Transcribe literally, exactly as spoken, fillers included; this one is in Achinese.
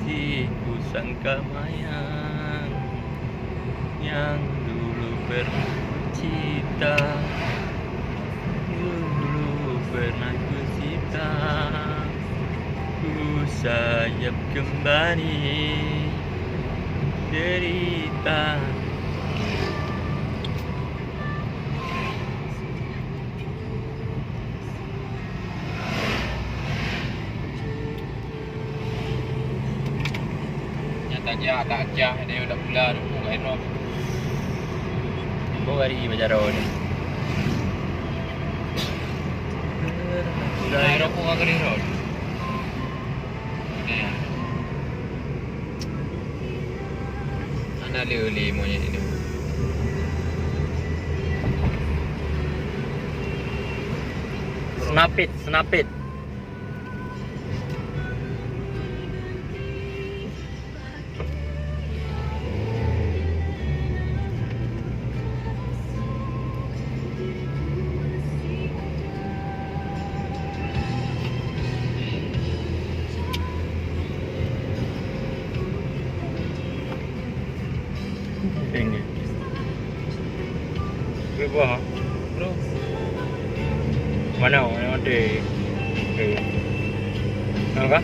Hatiku sangka mayang yang dulu pernah ku cinta, dulu pernah ku cinta, ku sayat kembali derita. Nyata jak tak cah, ada yang dak pula tu, bukan Enok. Bo hari bajaroe ni. Dah rokok kau kena rot. Ni. Ana le le monyet itu. Snapit, snapit. Ringgit. Berapa? Bro. Mana? Mana mati? Okey. Apa?